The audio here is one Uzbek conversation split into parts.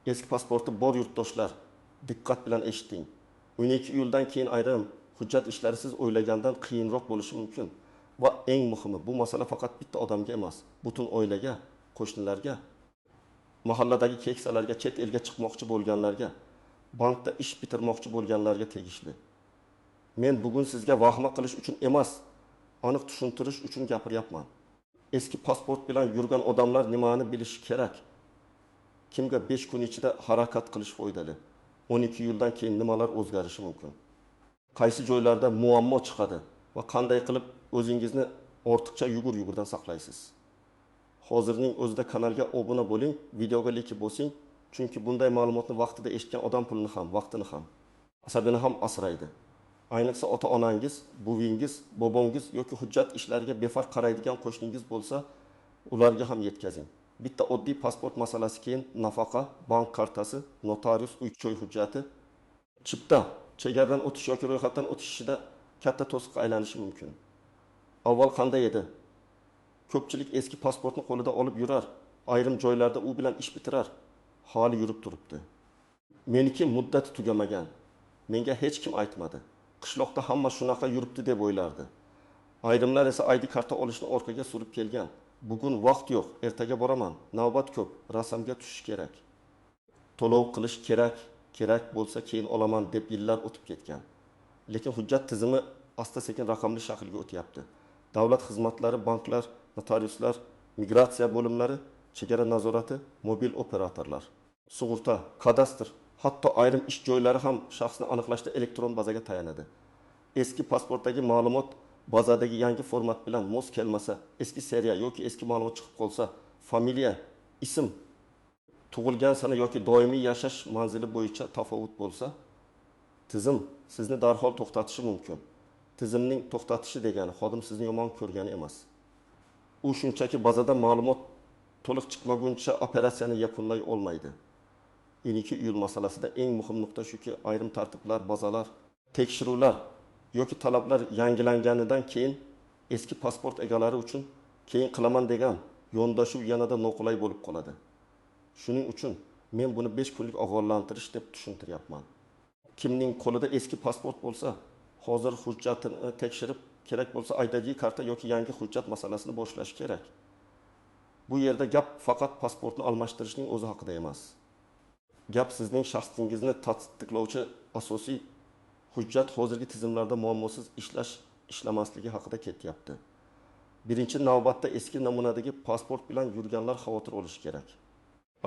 Eski pasporti bor yurtdoshlar, diqqat bilan eshiting. 12 iyuldan keyin ayrim hujjat ishlari siz o'ylagandan qiyinroq bo'lishi mumkin. Va eng muhimi, bu masala faqat bitta odamga emas, butun oilaga, qo'shnilarga, mahalladagi keksalarga, chet elga chiqmoqchi bo'lganlarga, bankda ish bitirmoqchi bo'lganlarga tegishli. Men bugun sizga vahima qilish uchun emas, aniq tushuntirish uchun gapiryapman. Eski pasport bilan yurgan odamlar nimani bilishi kerak? Kimga 5 kun ichida harakat qilish foydali? 12 iyuldan keyin nimalar o'zgarishi mumkin? Qaysi joylarda muammo chiqadi va qanday qilib o'zingizni ortiqcha yugur-yugurdan saqlaysiz? Hozirning o'zida kanalga obuna bo'ling, videoga like bosing, chunki bunday ma'lumotni vaqtida eshitgan odam pulini ham, vaqtini ham, asabini ham asraydi. Ayniqsa ota-onangiz, buvingiz, bobongiz yoki hujjat ishlariga befarq qaraydigan qo'shningiz bo'lsa, ularga ham yetkazing. Bitta oddiy pasport masalasi keyin nafaqa, bank kartasi, notarius, uy-joy hujjati, chipta, chegaradan o'tish yoki ro'yxatdan o'tish ishida katta to'siqqa aylanishi mumkin. Avval qanday edi? Ko'pchilik eski pasportni qo'lida olib yurar, ayrim joylarda u bilan ish bitirar, hali yurib turibdi. Meniki muddati tugamagan. Menga hech kim aytmadi. Qishloqda hamma shunaqa yuribdi deb o'ylardi. Ayrimlar esa ID karta olishni orqaga surib kelgan. Bugun vaqt yo'q, ertaga boraman, navbat ko'p, rasmga tushish kerak. To'lov qilish kerak, kerak bo'lsa keyin olaman deb yillar o'tib ketgan. Lekin hujjat tizimi asta-sekin raqamli shaklga o'tyapti. Davlat xizmatlari, banklar, notariuslar, migratsiya bo'limlari, chegara nazorati, mobil operatorlar, sug'urta, kadastr, hatto ayrim ish joylari ham shaxsni aniqlashda elektron bazaga tayanadi. Eski pasportdagi ma'lumot bazadagi yangi format bilan mos kelmasa, eski seriya yoki eski ma'lumot chiqib qolsa, familiya, ism, tug'ilgan sana yoki doimiy yashash manzili bo'yicha tafovut bo'lsa, tizim sizni darhol to'xtatishi mumkin. Tizimning to'xtatishi degani xodim sizni yomon ko'rgani emas. U shunchaki bazada ma'lumot to'liq chiqmaguncha operatsiyani yakunlay olmaydi. 12 iyul masalasida eng muhim nuqta shuki, ayrim tartiblar, bazalar, tekshiruvlar yoki talablar yangilanganidan keyin eski pasport egalari uchun keyin qilaman degan yondashuv yanada noqulay bo'lib qoladi. Shuning uchun men buni 5 kunlik ogohlantirish deb tushuntiryapman. Kimning qo'lida eski pasport bo'lsa, hozir hujjatini tekshirib, kerak bo'lsa ID karta yoki yangi hujjat masalasini boshlash kerak. Bu yerda gap faqat pasportni almashtirishning o'zi haqida emas. Gap sizning shaxsingizni tasdiqlovchi asosiy hujjat hozirgi tizimlarda muammosiz ishlash ishlamasligi haqida ketyapti. Birinchi navbatda eski namunadagi pasport bilan yurganlar xavotir olishi kerak.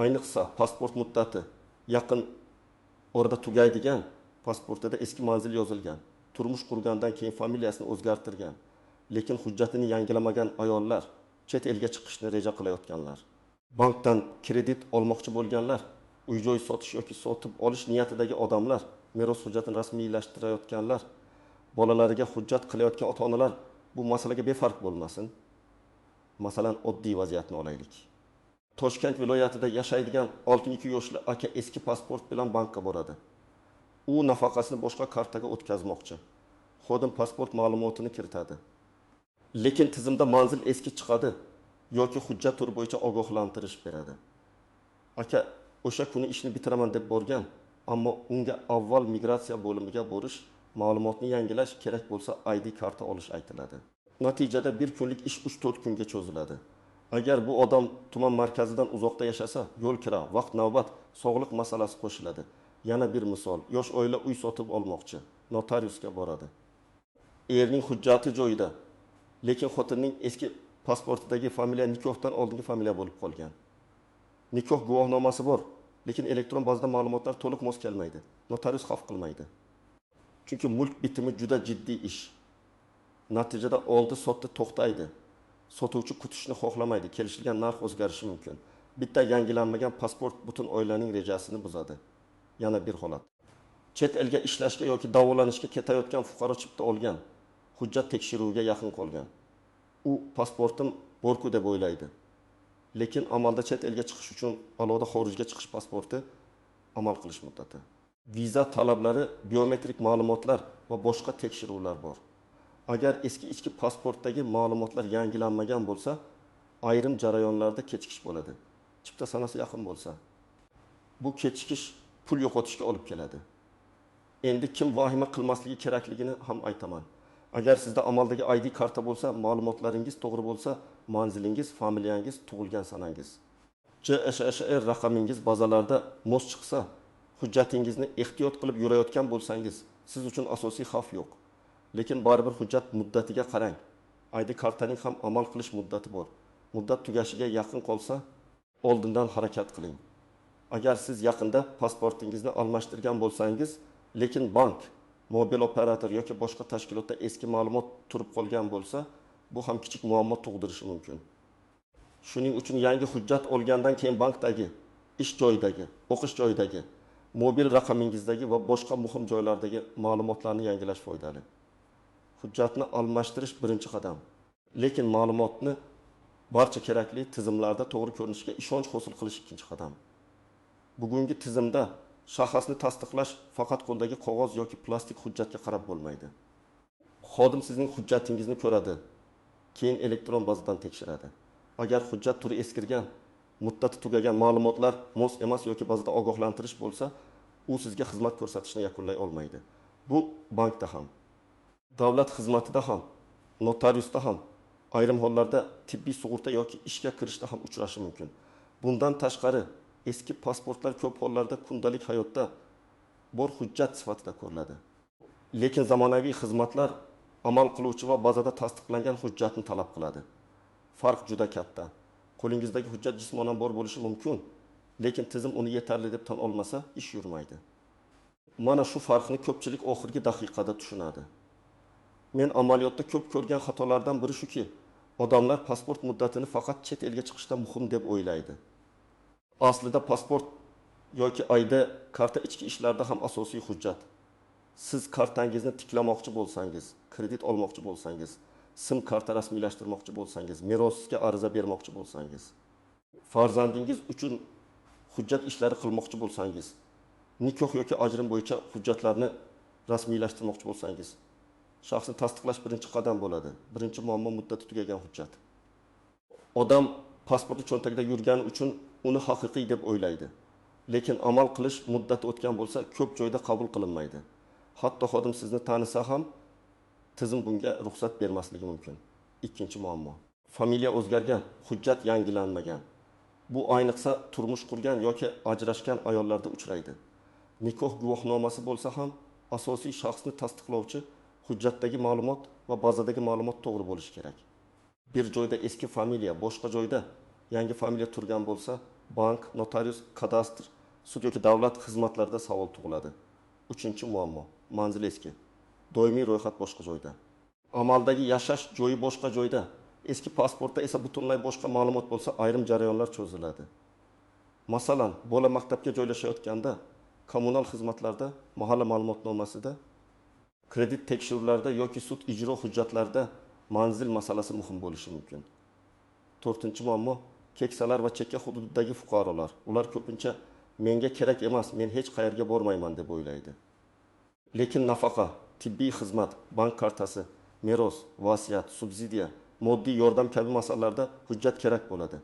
Ayniqsa pasport muddati yaqin orada tugaydigan, pasportida eski manzil yozilgan, turmush qurgandan keyin familiyasini o'zgartirgan, lekin hujjatini yangilamagan ayollar, chet elga chiqishni reja qilayotganlar, bankdan kredit olmoqchi bo'lganlar, uy-joy sotish yoki sotib olish niyatidagi odamlar, meros hujjatini rasmiylashtirayotganlar, bolalariga hujjat qilayotgan ota-onalar bu masalaga befarq bo'lmasin. Masalan, oddiy vaziyatni olaylik. Toshkent viloyatida yashaydigan 62 yoshli aka eski pasport bilan bankka boradi. U nafaqasini boshqa kartaga o'tkazmoqchi. Xodim pasport ma'lumotini kiritadi. Lekin tizimda manzil eski chiqadi yoki hujjat turi bo'yicha ogohlantirish beradi. Aka o'sha kuni ishni bitiraman deb borgan, ammo unga avval migratsiya bo'limiga borish, ma'lumotni yangilash, kerak bo'lsa ID karta olish aytiladi. Natijada bir kunlik ish 3-4 kunga cho'ziladi. Agar bu odam tuman markazidan uzoqda yashasa, yo'l kira, vaqt, navbat, sog'liq masalasi qo'shiladi. Yana bir misol, yosh oila uy sotib olmoqchi, notariusga boradi. Erning hujjati joyida, lekin xotinning eski pasportidagi familiya nikohdan oldingi familiya bo'lib qolgan. Nikoh guvohnomasi bor, lekin elektron bazada ma'lumotlar to'liq mos kelmaydi. Notarius xavf qilmaydi. Chunki mulk bitimi juda jiddiy ish. Natijada oldi-sotdi to'xtaydi. Sotuvchi kutishni xohlamaydi, kelishilgan narx o'zgarishi mumkin. Bitta yangilanmagan pasport butun oilaning rejasini buzadi. Yana bir holat. Chet elga ishlashga yoki davolanishga ketayotgan fuqaro chipta olgan, hujjat tekshiruviga yaqin qolgan. U pasportim borku deb o'ylaydi. Lekin amalda chet elga chiqish uchun alohida xorijga chiqish pasporti amal qilish muddati. Viza talablari, biometrik ma'lumotlar va boshqa tekshiruvlar bor. Agar eski ichki pasportdagi ma'lumotlar yangilanmagan bo'lsa, ayrim jarayonlarda kechikish bo'ladi. Chipta sanasi yaqin bo'lsa. Bu kechikish pul yo'qotishga olib keladi. Endi kim vahima qilmasligi kerakligini ham aytaman. Agar sizda amaldagi ID karta bo'lsa, ma'lumotlaringiz to'g'ri bo'lsa, manzilingiz, familiyangiz, tug'ilgan sanangiz, JSHR raqamingiz bazalarda mos chiqsa, hujjatingizni ehtiyot qilib yurayotgan bo'lsangiz, siz uchun asosiy xavf yo'q. Lekin baribir hujjat muddatiga qarang. ID kartaning ham amal qilish muddati bor. Muddat tugashiga yaqin qolsa, oldindan harakat qiling. Agar siz yaqinda pasportingizni almashtirgan bo'lsangiz, lekin bank, mobil operator yoki boshqa tashkilotda eski ma'lumot turib qolgan bo'lsa, bu ham kichik muammo tug'dirishi mumkin. Shuning uchun yangi hujjat olgandan keyin bankdagi, ish joyidagi, o'qish joyidagi, mobil raqamingizdagi va boshqa muhim joylardagi ma'lumotlarni yangilash foydali. Hujjatni almashtirish birinchi qadam. Lekin ma'lumotni barcha kerakli tizimlarda to'g'ri ko'rinishiga ishonch hosil qilish ikkinchi qadam. Bugungi tizimda shaxsni tasdiqlash faqat qo'ldagi qog'oz yoki plastik hujjatga qarab bo'lmaydi. Xodim sizning hujjatingizni ko'radi, keyin elektron bazadan tekshiradi. Agar hujjat turi eskirgan, muddati tugagan, ma'lumotlar mos emas yoki bazada ogohlantirish bo'lsa, u sizga xizmat ko'rsatishni yakunlay olmaydi. Bu bankda ham, davlat xizmatida ham, notariusda ham, ayrim hollarda tibbiy sug'urta yoki ishga kirishda ham uchrashi mumkin. Bundan tashqari, eski pasportlar ko'p hollarda kundalik hayotda bor hujjat sifatida ko'riladi. Lekin zamonaviy xizmatlar amal qiluvchi va bazada tasdiqlangan hujjatni talab qiladi. Farq juda katta. Qo'lingizdagi hujjat jismonan bor bo'lishi mumkin, lekin tizim uni yetarli deb tan olmasa, ish yurmaydi. Mana shu farqni ko'pchilik oxirgi daqiqada tushunadi. Men amaliyotda ko'p ko'rgan xatolardan biri shuki, odamlar pasport muddatini faqat chet elga chiqishda muhim deb o'ylaydi. Aslida pasport yoki ID karta ichki ishlarda ham asosiy hujjat. Siz kartangizni tiklamoqchi bo'lsangiz, kredit olmoqchi bo'lsangiz, SIM karta rasmiylashtirmoqchi bo'lsangiz, merosga ariza bermoqchi bo'lsangiz, farzandingiz uchun hujjat ishlari qilmoqchi bo'lsangiz, nikoh yoki ajrim bo'yicha hujjatlarni rasmiylashtirmoqchi bo'lsangiz, shaxsni tasdiqlash birinchi qadam bo'ladi. Birinchi muammo muddati tugagan hujjat. Odam pasportni cho'ntagida yurgani uchun uni haqiqiy deb o'ylaydi. Lekin amal qilish muddati o'tgan bo'lsa, ko'p joyda qabul qilinmaydi. Hatto xodim sizni tanisa ham tizim bunga ruxsat bermasligi mumkin. Ikkinchi muammo. Familiya o'zgargan, hujjat yangilanmagan. Bu ayniqsa turmush qurgan yoki ajrashgan ayollarda uchraydi. Nikoh guvohnomasi bo'lsa ham asosiy shaxsni tasdiqlovchi hujjatdagi ma'lumot va bazadagi ma'lumot to'g'ri bo'lishi kerak. Bir joyda eski familiya, boshqa joyda yangi familiya turgan bo'lsa, bank, notarius, kadastr, sud yoki davlat xizmatlarida savol tug'iladi. Uchinchi muammo, manzil eski. Doimiy ro'yxat boshqa joyda. Amaldagi yashash joyi boshqa joyda. Eski pasportda esa butunlay boshqa ma'lumot bo'lsa, ayrim jarayonlar cho'ziladi. Masalan, bola maktabga joylashayotganda, kommunal xizmatlarda, mahalla ma'lumotnomasida, kredit tekshiruvlarida yoki sud ijro hujjatlarida manzil masalasi muhim bo'lishi mumkin. To'rtinchi muammo, keksalar va chekka hududdagi fuqarolar. Ular ko'pincha menga kerak emas, men hech qayerga bormayman deb o'ylaydi. Lekin nafaqa, tibbiy xizmat, bank kartasi, meros, vasiyat, subsidiya, moddiy yordam kabi masalalarda hujjat kerak bo'ladi.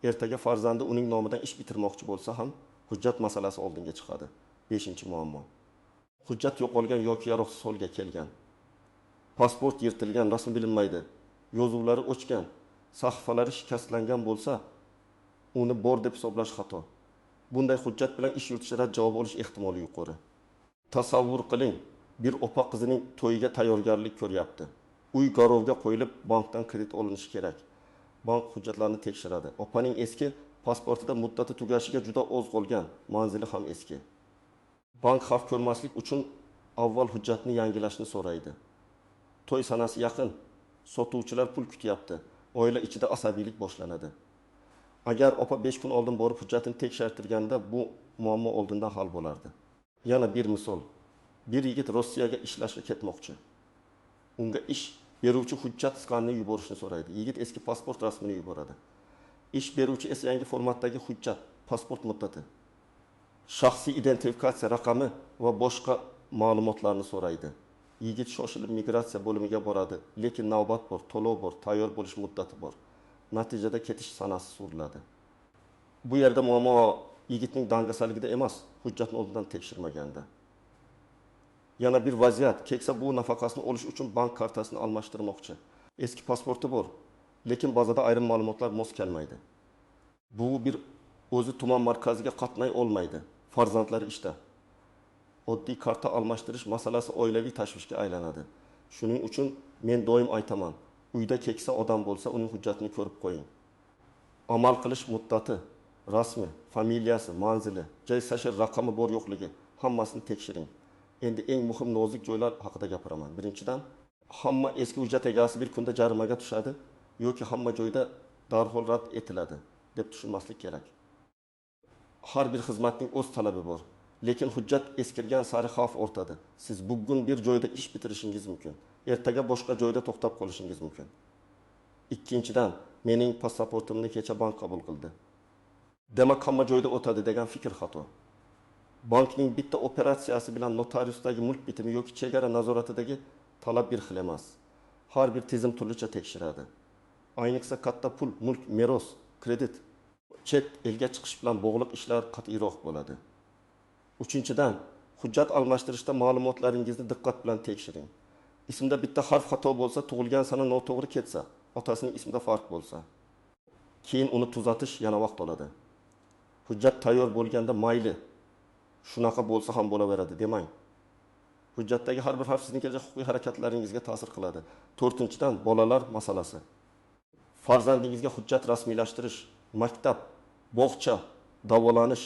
Ertaga farzandi uning nomidan ish bitirmoqchi bo'lsa ham hujjat masalasi oldinga chiqadi. Beshinchi muammo. Hujjat yo'qolgan yoki yaroqsiz holga kelgan. Pasport yirtilgan, rasmi bilinmaydi, yozuvlari o'chgan, sahifalari shikastlangan bo'lsa, uni bor deb hisoblash xato. Bunday hujjat bilan ish yuritish rad javobi olish ehtimoli yuqori. Tasavvur qiling, bir opa qizining to'yiga tayyorgarlik ko'ryapti. Uy garovga qo'yilib, bankdan kredit olinishi kerak. Bank hujjatlarni tekshiradi. Opaning eski pasportida muddati tugashiga juda oz qolgan, manzili ham eski. Bank xavf ko'rmaslik uchun avval hujjatni yangilashni so'raydi. To'y sanasi yaqin, sotuvchilar pul kutyapti. Oila ichida asabiylik boshlanadi. Agar opa 5 kun oldin borib hujjatini tekshirtirganda bu muammo oldindan hal bo'lardi. Yana bir misol. Bir yigit Rossiyaga ishlashga ketmoqchi. Unga ish beruvchi hujjat skanini yuborishni so'raydi. Yigit eski pasport rasmini yuboradi. Ish beruvchi esa yangi formatdagi hujjat, pasport muddati, shaxsiy identifikatsiya raqami va boshqa ma'lumotlarni so'raydi. Yigit shoshilib migratsiya bo'limiga boradi, lekin navbat bor, to'lov bor, tayyor bo'lish muddati bor. Natijada ketish sanasi suriladi. Bu yerda muammo yigitning dangasaligida emas, hujjatni oldindan tekshirmaganda. Yana bir vaziyat: keksa buvi nafaqasini olish uchun bank kartasini almashtirmoqchi. Eski pasporti bor, lekin bazada ayrim ma'lumotlar mos kelmaydi. Buvi bir o'zi tuman markaziga qatnay olmaydi, farzandlari ishda. Oddiy karta almashtirish masalasi oilaviy tashvishga aylanadi. Shuning uchun men doim aytaman: uyda keksa odam bo'lsa, uning hujjatini ko'rib qo'ying. Amal qilish muddati, rasmi, familiyasi, manzili, JSSh raqami bor yo'qligi, hammasini tekshiring. Endi eng muhim nozik joylar haqida gapiraman. Birinchidan, hamma eski hujjat egasi bir kunda jarimaga tushadi yoki hamma joyda darhol rad etiladi deb tushunmaslik kerak. Har bir xizmatning o'z talabi bor. Lekin hujjat eskirgan sari xavf ortadi. Siz bugun bir joyda ish bitirishingiz mumkin, ertaga boshqa joyda to'xtab qolishingiz mumkin. Ikkinchidan, mening pasaportimni kecha bank qabul qildi, demak hamma joyda o'tadi degan fikr xato. Bankning bitta operatsiyasi bilan notariusdagi mulk bitimi yoki chegara nazoratidagi talab bir xil emas. Har bir tizim turlicha tekshiradi. Ayniqsa katta pul, mulk, meros, kredit, chet elga chiqish bilan bog'liq ishlar qat'iyroq bo'ladi. Uchinchidan, hujjat almashtirishda ma'lumotlaringizni diqqat bilan tekshiring. Ismda bitta harf xato bo'lsa, tug'ilgan sana noto'g'ri ketsa, otasining ismida farq bo'lsa, keyin uni tuzatish yana vaqt oladi. Hujjat tayyor bo'lganda mayli, shunaqa bo'lsa ham bo'laveradi demang. Hujjatdagi har bir harf sizning kelajak huquqiy harakatlaringizga ta'sir qiladi. To'rtinchidan, bolalar masalasi. Farzandingizga hujjat rasmiylashtirish, maktab, bog'cha, davolanish,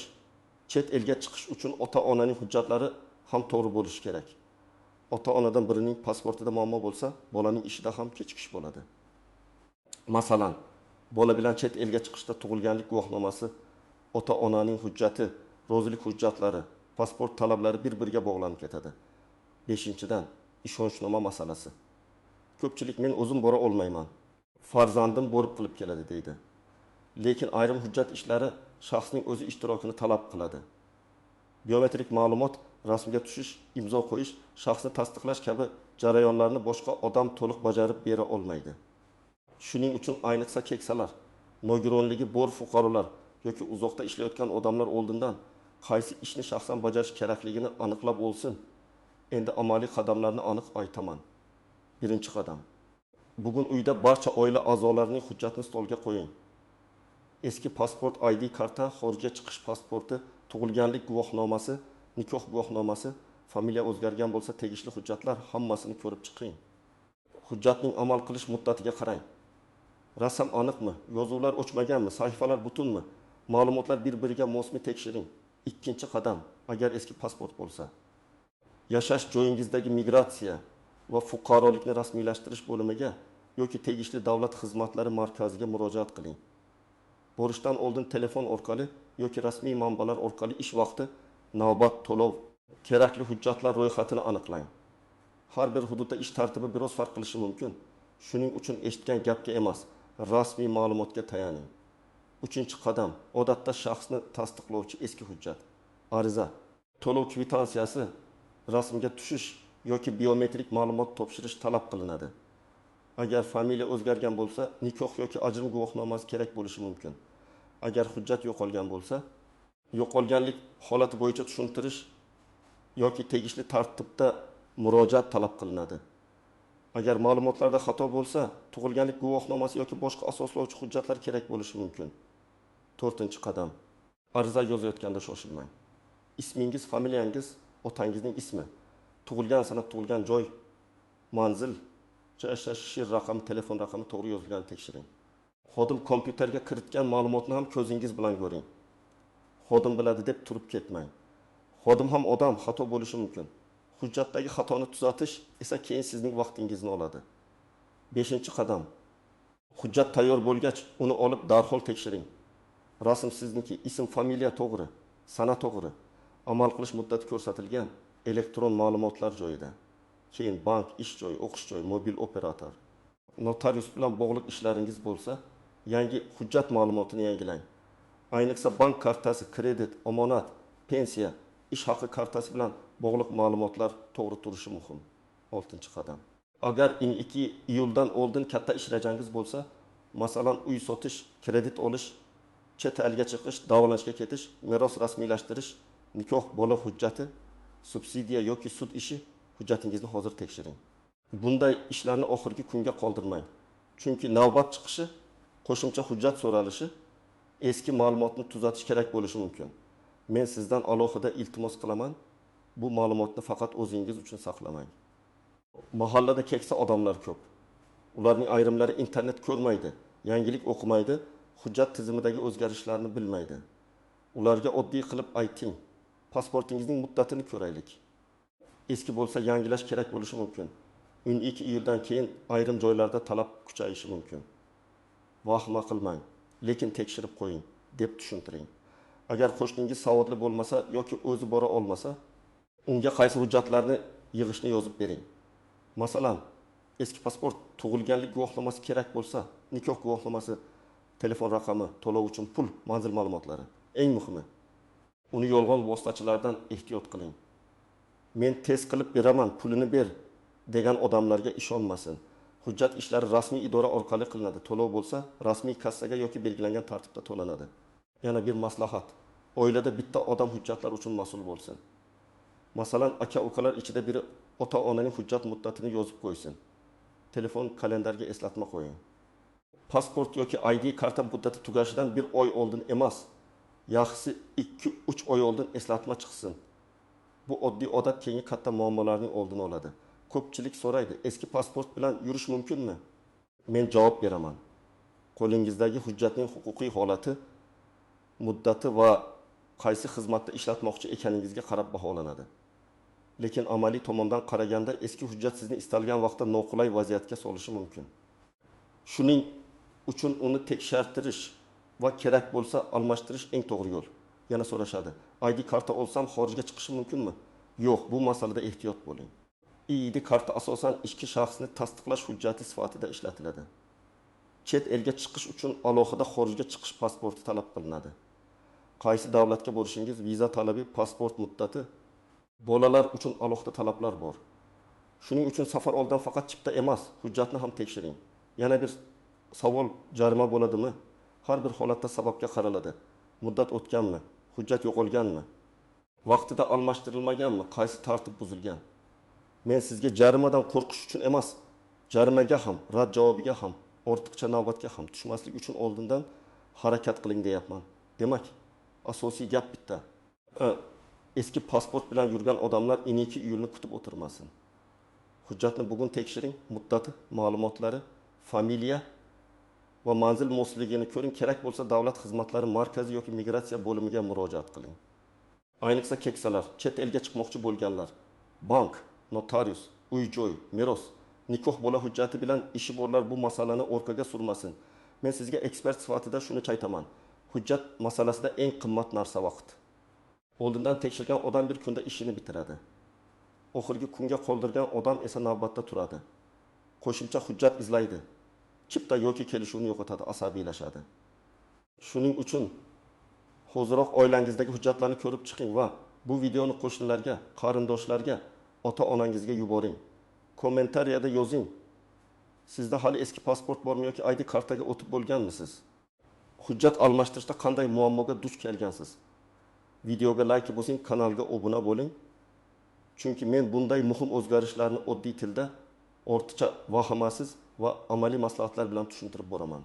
chet elga chiqish uchun ota-onaning hujjatlari ham to'g'ri bo'lishi kerak. Ota-onadan birining pasportida muammo bo'lsa, bolaning ishida ham kechikish bo'ladi. Masalan, bola bilan chet elga chiqishda tug'ilganlik guvohnomasi, ota-onaning hujjati, rozilik hujjatlari, pasport talablari bir-biriga bog'lanib ketadi. Beshinchidan, ishonchnoma masalasi. Ko'pchilik men o'zim bora olmayman, farzandim borib qilib keladi deydi. Lekin ayrim hujjat ishlari shaxsning o'zi ishtirokini talab qiladi. Biometrik ma'lumot, rasmga tushish, imzo qo'yish, shaxsni tasdiqlash kabi jarayonlarni boshqa odam to'liq bajarib bera olmaydi. Shuning uchun ayniqsa keksalar, nogironligi bor fuqarolar yoki uzoqda ishlayotgan odamlar oldindan qaysi ishni shaxsan bajarish kerakligini aniqlab olsin. Endi amaliy qadamlarni aniq aytaman. Birinchi qadam. Bugun uyda barcha oila a'zolarining hujjatini stolga qo'ying. Eski pasport, ID karta, xorijga chiqish pasporti, tug'ilganlik guvohnomasi, nikoh guvohnomasi, familiya o'zgargan bo'lsa tegishli hujjatlar hammasini ko'rib chiqing. Hujjatning amal qilish muddatiga qarang. Rasm aniqmi? Yozuvlar o'chmaganmi? Sahifalar butunmi? Ma'lumotlar bir-biriga mosmi tekshiring. Ikkinchi qadam, agar eski pasport bo'lsa, yashash joyingizdagi migratsiya va fuqarolikni rasmiylashtirish bo'limiga yoki tegishli davlat xizmatlari markaziga murojaat qiling. Borishdan oldin telefon orqali yoki rasmiy manbalar orqali ish vaqti, navbat, to'lov, kerakli hujjatlar ro'yxatini aniqlang. Har bir hududda ish tartibi biroz farq qilishi mumkin. Shuning uchun eshitgan gapga emas, rasmiy ma'lumotga tayaning. Uchinchi qadam, odatda shaxsni tasdiqlovchi eski hujjat, ariza, to'lov kvitansiyasi, rasmga tushish yoki biometrik ma'lumot topshirish talab qilinadi. Agar familiya o'zgargan bo'lsa, nikoh yoki ajrim guvohnomasi kerak bo'lishi mumkin. Agar hujjat yo'qolgan bo'lsa, yo'qolganlik holati bo'yicha tushuntirish yoki tegishli tartibda murojaat talab qilinadi. Agar ma'lumotlarda xato bo'lsa, tug'ilganlik guvohnomasi yoki boshqa asoslovchi hujjatlar kerak bo'lishi mumkin. To'rtinchi qadam, ariza yozayotganda shoshilmang. Ismingiz, familiyangiz, otangizning ismi, tug'ilgan sana, tug'ilgan joy, manzil, JSSh raqami, telefon raqami to'g'ri yozilganini tekshiring. Xodim kompyuterga kiritgan ma'lumotni ham ko'zingiz bilan ko'ring. Xodim biladi deb turib ketmang. Xodim ham odam, xato bo'lishi mumkin. Hujjatdagi xatoni tuzatish esa keyin sizning vaqtingizni oladi. Beshinchi qadam. Hujjat tayyor bo'lgach, uni olib darhol tekshiring. Rasm sizniki, ism, familiya to'g'ri, sana to'g'ri, amal qilish muddati ko'rsatilgan elektron ma'lumotlar joyida. Keyin bank, ish joyi, o'qish joyi, mobil operator, notarius bilan bog'liq ishlaringiz bo'lsa, yangi hujjat ma'lumotini yangilang. Ayniqsa bank kartasi, kredit, omonat, pensiya, ish haqi kartasi bilan bog'liq ma'lumotlar to'g'ri turishi muhim. 6-qadam. Agar 2 iyuldan oldin katta ish rejangiz bo'lsa, masalan, uy sotish, kredit olish, Chet elga chiqish, davolanishga ketish, meros rasmiylashtirish, nikoh, bola hujjati, subsidiya yoki sud ishi: hujjatingizni hozir tekshiring. Bunday ishlarni oxirgi kunga qoldirmang. Chunki navbat chiqishi, qo'shimcha hujjat so'ralishi, eski ma'lumotni tuzatish kerak bo'lishi mumkin. Men sizdan alohida iltimos qilaman: bu ma'lumotni faqat o'zingiz uchun saqlamang. Mahallada keksa odamlar ko'p. Ularning ayrimlari internet ko'rmaydi, yangilik o'qimaydi, hujjat tizimidagi o'zgarishlarni bilmaydi. Ularga oddiy qilib ayting: pasportingizning muddatini ko'raylik. Eski bo'lsa, yangilash kerak bo'lishi mumkin. 12 iyuldan keyin ayrim joylarda talab kuchayishi mumkin. Vahima qilmang, lekin tekshirib qo'ying, deb tushuntiring. Agar qo'shningiz savodli bo'lmasa yoki o'zi bora olmasa, unga qaysi hujjatlarni yig'ishni yozib bering. Masalan, eski pasport, tug'ilganlik guvohnomasi kerak bo'lsa, nikoh guvohnomasi, telefon raqami, to'lov uchun pul, manzil ma'lumotlari. Eng muhimi, uni yolg'on vositachilardan ehtiyot qiling. Men tez qilib beraman, pulini ber degan odamlarga ishonmasin. Hujjat ishlari rasmiy idora orqali qilinadi. To'lov bo'lsa, rasmiy kassaga yoki belgilangan tartibda to'lanadi. Yana bir maslahat. Oilada bitta odam hujjatlar uchun mas'ul bo'lsin. Masalan, aka-ukalar ichida biri ota-onaning hujjat muddatini yozib qo'ysin. Telefon kalendarga eslatma qo'ying. Pasport yoki ID karta muddati tugashidan bir oy oldin emas, yaxshisi 2-3 oy oldin eslatma chiqsin. Bu oddiy odat keyingi katta muammolarning oldini oladi. Ko'pchilik so'raydi, eski pasport bilan yurish mumkinmi? Men javob beraman. Qo'lingizdagi hujjatning huquqiy holati, muddati va qaysi xizmatda ishlatmoqchi ekaningizga qarab baholanadi. Lekin amaliy tomondan qaraganda eski hujjat sizni istalgan vaqtda noqulay vaziyatga solishi mumkin. Shuning uchun uni tekshirtirish va kerak bo'lsa almashtirish eng to'g'ri yo'l. Yana so'rashadi, ID karta olsam xorijga chiqishim mumkinmi? Yo'q, bu masalada ehtiyot bo'ling. ID karta asosan ichki shaxsni tasdiqlash hujjati sifatida ishlatiladi. Chet elga chiqish uchun alohida xorijga chiqish pasporti talab qilinadi. Qaysi davlatga borishingiz, viza talabi, pasport muddati, bolalar uchun alohida talablar bor. Shuning uchun safar oldidan faqat chipta emas, hujjatni ham tekshiring. Yana bir savol, jarima bo'ladimi? Har bir holatda sababga qaraladi. Muddat o'tganmi? Hujjat yo'qolganmi? Vaqtida almashtirilmaganmi? Qaysi tartib buzilgan? Men sizga jarimadan qo'rqish uchun emas, jarimaga ham, rad javobiga ham, ortiqcha navbatga ham tushmaslik uchun oldindan harakat qiling deyapman. Demak, asosiy gap bitta. Eski pasport bilan yurgan odamlar 12 iyulni kutib o'tirmasin. Hujjatni bugun tekshiring, muddati, ma'lumotlari, familiya va manzil mosligini ko'ring. Kerak bo'lsa davlat xizmatlari markazi yoki migratsiya bo'limiga murojaat qiling. Ayniqsa keksalar, chet elga chiqmoqchi bo'lganlar, bank, notarius, uy-joy, meros, nikoh bola hujjati bilan ishi borlar bu masalani orqaga surmasin. Men sizga ekspert sifatida shuni aytaman. Hujjat masalasida eng qimmat narsa vaqt. Oldindan tekshirgan odam bir kunda ishini bitiradi. Oxirgi kunga qoldirgan odam esa navbatda turadi. Qo'shimcha hujjat izlaydi. Chipta yoki kelishuvni yo'qotadi, asabiylashadi. Shuning uchun hoziroq oilangizdagi hujjatlarni ko'rib chiqing va bu videoni qo'shnilarga, qarindoshlarga, ota-onangizga yuboring. Kommentariyada yozing. Sizda hali eski pasport bormi yoki ID kartaga o'tib bo'lganmisiz? Hujjat almashtirishda qanday muammoga duch kelgansiz? Videoga like bosing, kanalga obuna bo'ling. Chunki men bunday muhim o'zgarishlarni oddiy tilda, ortiqcha vahimasiz va amaliy maslahatlar bilan tushuntirib boraman.